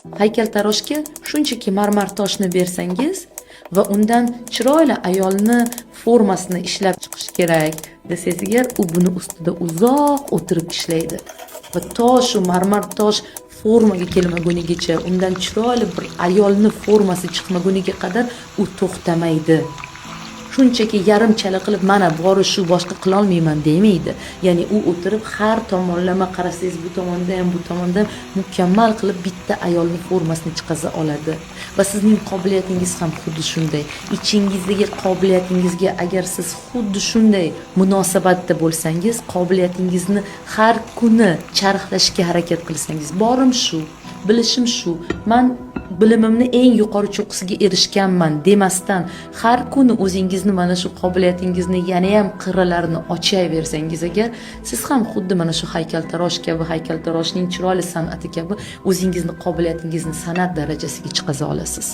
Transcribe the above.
Haykaltaroshga shunchaki marmar toshni bersangiz va undan chiroyli ayolni formasini ishlab chiqish kerak desangiz agar, u buni ustida uzoq o'tirib ishlaydi va to shu marmar tosh formaga kelmagunigacha, undan chiroyli bir ayolni formasi chiqmaguniga qadar u to'xtamaydi. Shunchaki yarim chala qilib, "Mana bori shu, boshqa qilolmayman", demaydi. Ya'ni u o'tirib, har tomonlama qarasangiz, bu tomonda ham, bu tomonda ham mukammal qilib bitta ayolni formasini chiqaza oladi. Va sizning qobiliyatingiz ham xuddi shunday. Ichingizdagi qobiliyatingizga agar siz xuddi shunday munosabatda bo'lsangiz, qobiliyatingizni har kuni charxlashga harakat qilsangiz, "Borim shu, bilishim shu, man bilimimni eng yuqori cho'qqisiga erishganman", demasdan, har kuni o'zingizni mana shu qobiliyatingizni yanayam qirralarini ochaversangiz agar, siz ham xuddi mana shu haykaltarosh kabi, haykaltaroshning chiroyli san'ati kabi o'zingizni qobiliyatingizni san'at darajasiga chiqaza olasiz.